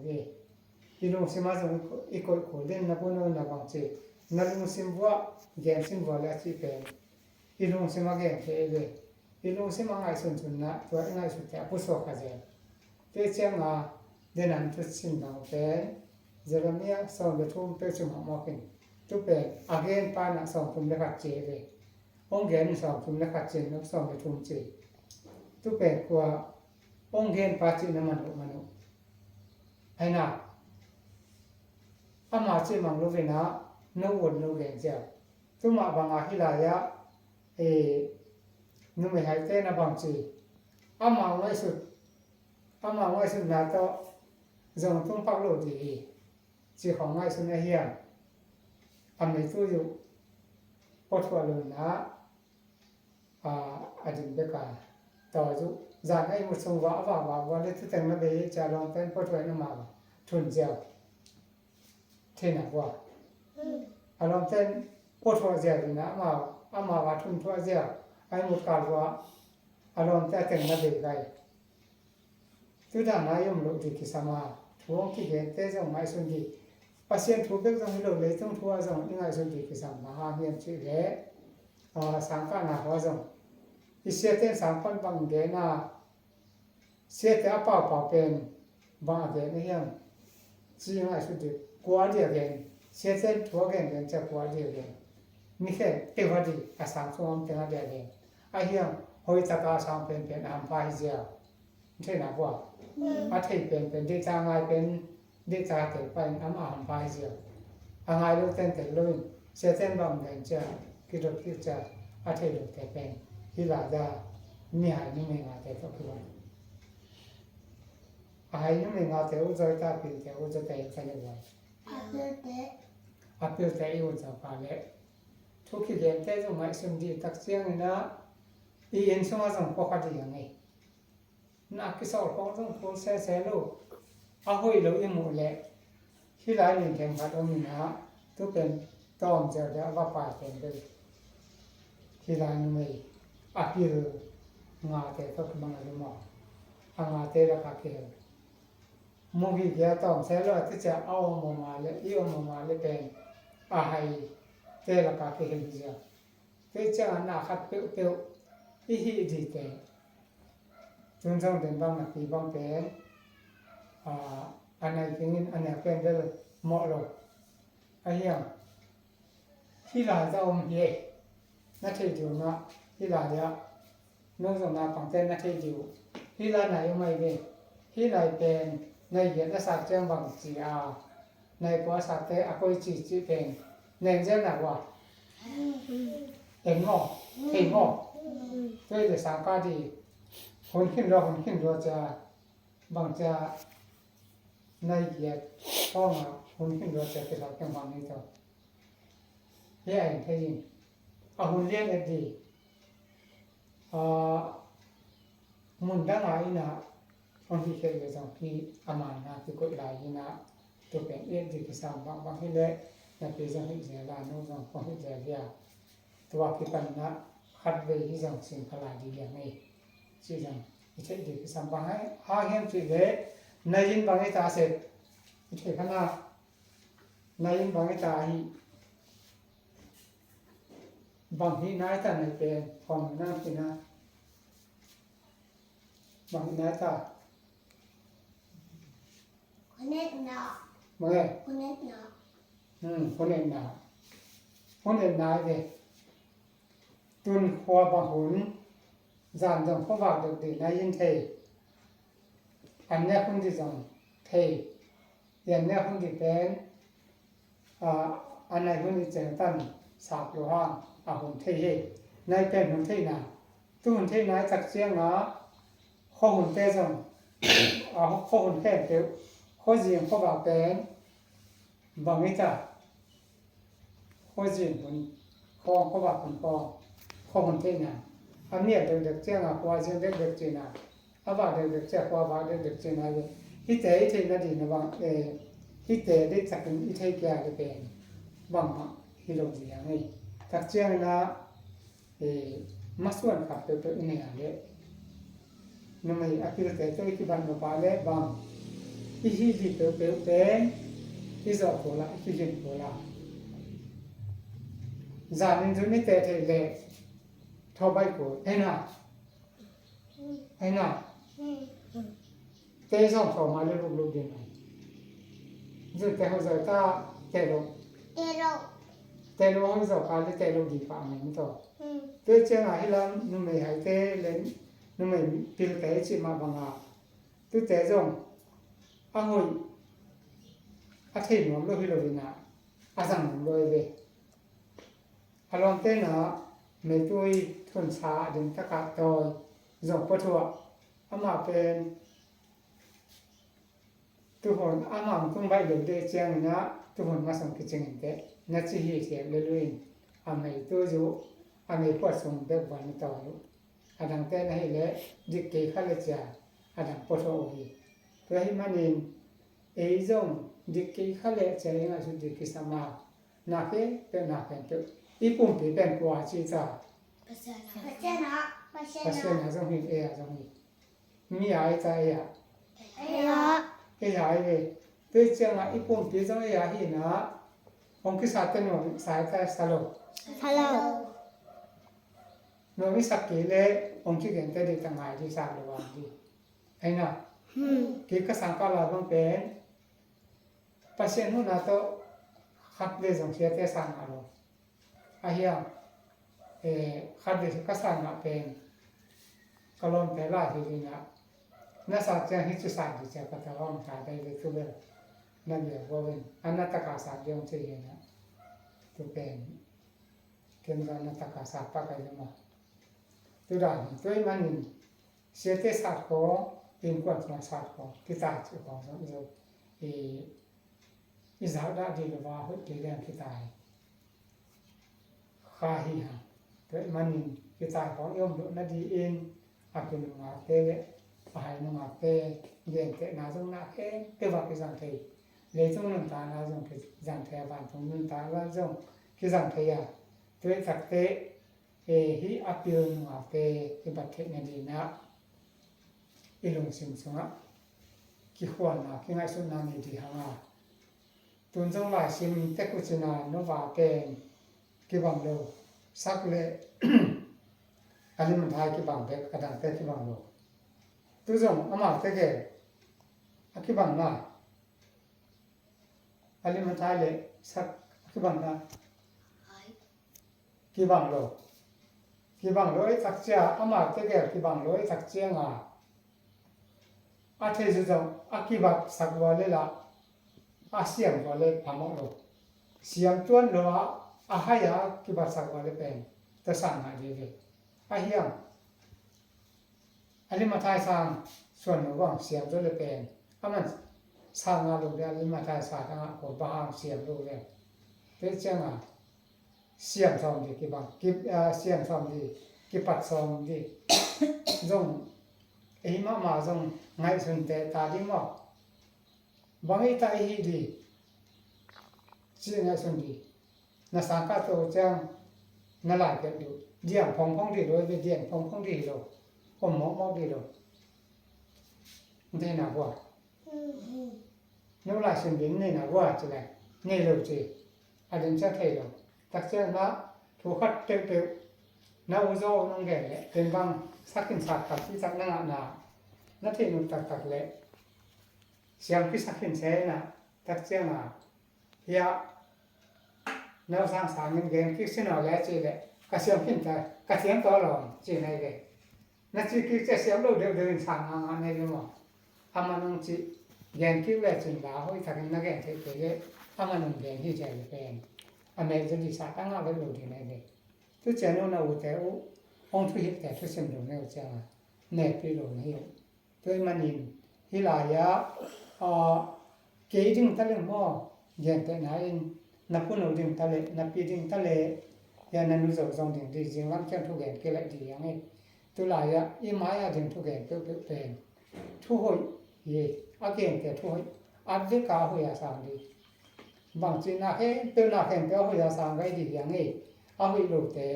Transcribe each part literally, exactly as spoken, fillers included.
Hi. I lungsim ah zong i koih kul ding na pu na bang ci, na lungsim vuah gen sim vuah le a ci pen i lungsim ah gen thei ve. I lungsim ah ngaihsun cun na tua i ngaihsut te a pusuak kha zel. Tua ciang a denan thu sin bang pen Jeremiah sawm le thum peuh ci mawkmawk in tu pen a gen pa na sawm thum le khat ci ve. Hong gen sawm thum le khat ci na sawm le thum ci. Tu pen kua hong gen pa ci na man uh man uh. Hai na ama ci mang lu ve na no won no gen ziau. Tuma banga hi lai ah numei haite na bang ci, ama ngaihsut, ama ngaihsutna tawh zong tung pak lo dih hi. Ci khawng ngaihsun a hiam? A meitu yuh pothuah lo na a ding beka tawi zuh zan a i mut sung va a vava vua le tuteng na bei cia lawng pen pothuah in ama thun ziau. Thina vua a lawm ten pothuah ziau dina ama ama va thun thuah ziau a i mut kal vua a lawm te a teng na bei gai. Tudana i um loh dih kisam a thu hong kigente zong ngaihsun dih. Pasian thu bek zong hi lo leitung thu ah zong i ngaihsun dih kisam bang hang hiam cih leh sangkahna khua zong i siaten sangpan bang gen a siate a paupau pen bang a gen a hiam? Ci ngaihsut dih kua a dia gen siaten thu a gen gen cia kua a dia gen mi khen teu a dih a sang sung om teng a dia gen a hiam? Hoitaka a sang penpen a hampha hi ziau. Theihna vua a thei penpen deihta ngai pen deihta tel pain ama hampha hi ziau. A ngai lo ten tel loin siaten bang den cia kidop kik cia a thei lo te pen hi la da. Mi hai numei ngate tawh kibang a hai numei ngate uh zawita pilte uh zawte ka le uai a pilte i uh zawpa le thu kigente zong ngaihsun dih tak ciangin ah i inn sungah zong pawkha dih a ngei. Na kisawl khawng zong kul sese lo a hoih lo i muh leh hi lai nin khenkhat om in ah tu pen tawm zeu deuh a va pai pen bel hi lai numei a pil ngate tawh kimang a lum aw. A ngate lakah kihel mugi kia tawm se lo a ticia a om om a le i om om a le pen a hai te lakah kihel hi zia. Kei ciangah na khat peuhpeuh i hih dihte tun zong den bang napi bang pen a nai kingin a nek pen bel mawh lo a hiam? Hi lai za om hi ei. Na thei diu na hi lai ah no zong na pangte na thei diu hi lai nai om ai ve. Hi lai pen nai giat a sak ciang bang ci a nai kua sakte a koi ci ci pen nen zel na kua en maw thei maw? Tui le sang ka di hun khin lua hun khin lua cia bang cia nai giat khawngah hun khin lua cia kilak keng bang ni tawh hi a en thei in a hun lian et di. Mun danga ina hong hi khel le zong hi a mana kikoih lai ina tu pen et di kisam bangbang hi le napi zong hi zel a nu zong hong hi zel hi a tua kipanna khat vei hi zong sin phala di liang ei. Ci zong i theih di kisam bang hai ha hiam cih le na yin bang i ta sep i theih khana na yin bang i ta hi. Bang hi nai ta nai pen khawm nang hi na. Bang hi nai ta. Bang e. Hun etna. Hun etna ve. Tun khua bang hun zan zong khuavak deuh dih nai in thei. An nek hun dih zong thei. An nek hun dih pen a nai hun i ceng tan sak lo hang a hun thei hi. Nai pen hun theihna tu hun theihna i tak cianga khuahun te zong khuahun khempeuh khuazing khuavak pen bang i ta khuazing hun khawng khuavak hun khawng khuahun theihna a mial dekdek cianga khuazing dekdek cihna a vak dekdek cia khua vak dekdek cihna le hite i theihna dihna bang hite deihtakin i thei kia le pen bangmah hi lo dih a ngei. Tak ciangina masuan khat peuhpeuh i nei a le numei a pilte tawh i kibat nupa le bang i hih dih peuhpeuh pen i zawh kul a, i kigin kul a. Zanin zun i teh theih leh thaw baih kul. Eina, eina. Tei zawng khawm a le lukluk ding a. Zun teh ho zaw ta, teh lo. Teh lo. Teh lo ho zaw ka le teh lo ding pah mai mi taw. Tei ciang a hi lam numei haite le numei pilte i cih mah bang a. Tute zong a hoih a thei nuam lo hi lo in a, a zang nuam lo hi ve. A lawmte na meitui thunsa a ding taka tawi zong pua thuah. Amah pen tuhun amah hong tung baih lo deh ciangin a tuhun masang kicingin teh na ci hi thiam le luin a meitui zu a meiphuat sung bek van na tawi uh. A dangte na hih leh dik kei kha le cia a dang pua thuah uh hi. Tua hi manin ei zong dik kei kha le cia i ngaihsut dih kisam a, na khempeuh, na khempeuh i pumpi pen kua ci ta? Pasian a. Pasian a zong hi, ei a zong hi. Mi a ei ta, ei a? Ei a. Ei a hi ve. Tua ciangah i pumpi zong ei a hi na, hong kisate nuam sa ei ta, sa lo? Sa lo. Nuam i sak kei leh hong kigente dih ta, ngai dih, sak lo vang dih. Eina. Kei ka sangkah lai bang pen Pasian huhna tawh khat le zong siate sang ngah lo. A hiang, eh, khat le ka sang ngah pen ka lawmte lai hi ding a, na sak ciang hi ci sak dih cia ka ta hong sa dai le tu bel na bia bo in a na taka sak ding ci hi na. Tu pen ken zong na taka sak pa kai le maw. Tu dan hi, tua hi manin siate sat khawng, innkuan khawng sat khawng, kitai cih khawng zong i, i zau dah dih lo va hoih kei leng kitai kha hi hang. Tua hi manin kitai khawng i om loh nadingin a kinungakte le a hai nungakte gentehna zong na khempeuh ah kizang thei. Leitung nuntakna zong kizang thei, a vantung nuntakna zong kizang thei a. Tua hi takte, eh, hih a pil nungakte kibat theih nadingin ah i lungsim sungah kikhualna, kingaihsutna nei dih hang a. Tun zong laisim tek uh cin a, nova pen kibang lo, sak le a limthai kibang bek, a dangte kibang lo. Tu zong amau tegel a kibang na, a limthai le sak a kibang na, kibang lo. Kibang lo i tak cia, amau tegel kibang lo i tak cianga a thei zuzong a kibatsak vua le lah a siam vua le phamawh lo. Siam tuan lo a, a hai a kibatsak vua le pen tua sang ngai veve. A hiang a limthai sang suan lo bang siam zo le pen a man sang a lo le a limthai sang tangah ko bahang siam lo le. Tua cianga siam sawm dih kibang, ki, ah, siam sawm dih, kipat sawm dih. Zong ei mahmah zong ngaihsun teh ta ding maw? Bang ei ta i hi dih ci ngaihsun dih. Na sangkah to ciang na lai pek dih. Diang phongphong dih lo, diang phongphong dih lo, om mawkmawk dih lo. Nte na bua. No laisim ding nei na vua ci le nei lo ci. A ding cia thei lo. Takciang na thu khat peuhpeuh na u zaw nong gen le pen bang sakin sak tak ci tak na ngah na, na theih nung taktak le siam kisakin se na. Takciang a hia no sang sangin gen kik sin aw le ci le ka siam kin ta, ka siam taw lawm ci nei ve. Na ci kik cia siam lo deuhdeuh in sang ngangah nei ve maw? Amah nong ci gen kik le cin la hoih takin na gen theih kei le amah nong gen hi cia le pen a meh zia dih sa tangah vet lo ding nei ve. Tu cia no na ute uh hong thuhilhte thusim lo nei uh cianga nekpih lo na hi uh. Tua hi manin hih lai-ah, ah, kei ding ta le maw, gentehna in na pu no ding ta le, na pi ding ta le, ya na nu zo zong ding dih, zinglam ciang thugen kilaih dih hiang hi. Tu lai-ah i mai-ah ding thugen peuhpeuh pen thuhoih hi. A gente thuhoih, a veka a hoih a sang dih. Bangci na khempeuh, na khempeuh a hoih a sang gai dih hiang hi. A hoih lote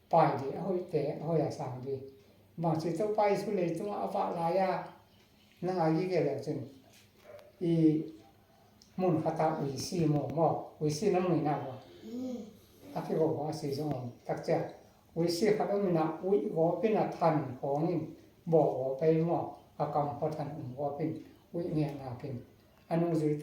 pai dih, a hoihte a hoih a sang dih. Bangci Topa Jesu leitungah a vah lai-a na ngai gige leu cin i mun khatah uisi maw, maw, uisi na mu ina maw. A kigo kong a si zong om takcia. Uisi khat om ina, uih gawp ina than khawng in baw gawp ei maw, a kam khaw than um gawp in uih ngekngak in. A nungzuite